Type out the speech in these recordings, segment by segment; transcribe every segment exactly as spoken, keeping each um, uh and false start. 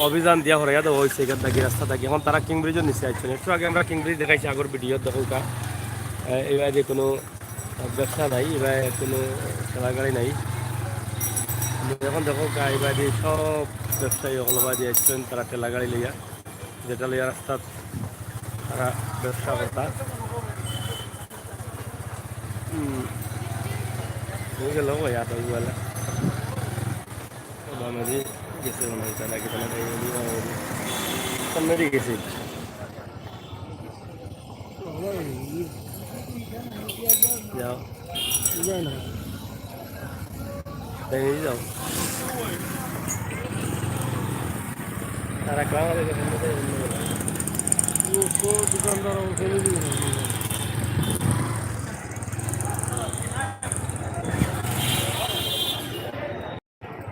অভিযান দিয়া হরাইয়া দেওয়া অইছে এখান থাকি, রাস্তা থাকি। এখন তারা কিং ব্রিজর নিচে আইছইন। একটু আগে আমরা কিং ব্রিজ দেখাইছি আগর ভিডিওত, দেখউক্কা। এ, এবায়দি কুনু ব্যবসা নাই, এবায় কুনু ঠেলা গাড়ি নাই। এখন দেখউক্কা, এবায়দি সব ব্যবসায়ী অকল এবায়দি আইছইন তারা ঠেলা গাড়ি লইয়া, যেটা লইয়া রাস্তাত তারা ব্যবসা করতা। হুম। অই গেল ভাই, আর অই গেল। বাবাজি গেছে মনে হয়, তারা কি তারা এই, এই, এই, সামনে দিয়ে গেছে। যাও। যাই না। তাই নিয়ে যাও। তারা ক্লাব আছে, সামনে দিয়ে অন্য। ও, ও, দোকানদার, ও ফেলে দিয়ে গেল।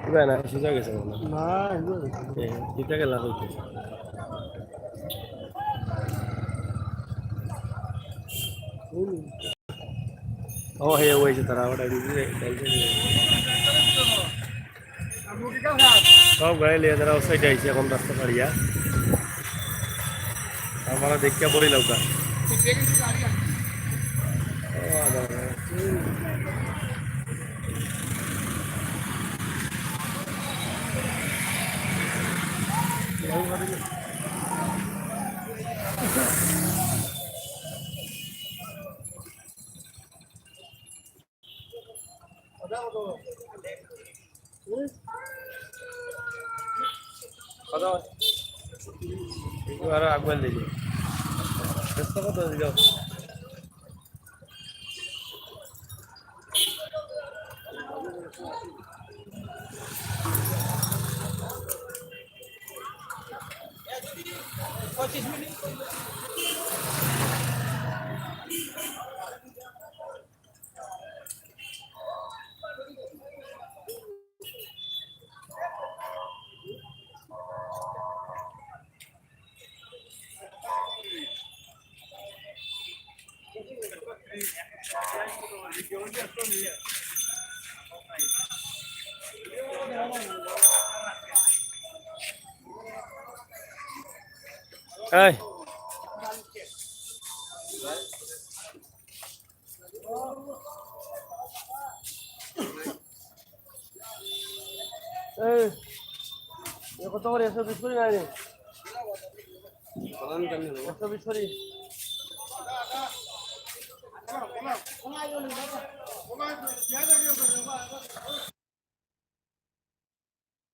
ইবা না, সোজা গেছে মনে হয়। না, ইবা গেছে। এ, ইটা গেলা কইতে। হুম। ও, হে, ওই যে তারা ওটা দিদি, দিদি। সব গাড়ি লিয়ে তারা ওই সাইডে আইছে এখন রাস্তা ছাড়িয়া। আমরা দেখিয়া বড়ি লাউকা। কত? একটু আরো আগুয়াল দিবি। ব্যস্ত কত দিল? এই। এই, এ কত করে? একশো বিশ করি নাই রে? একশো বিশ করি।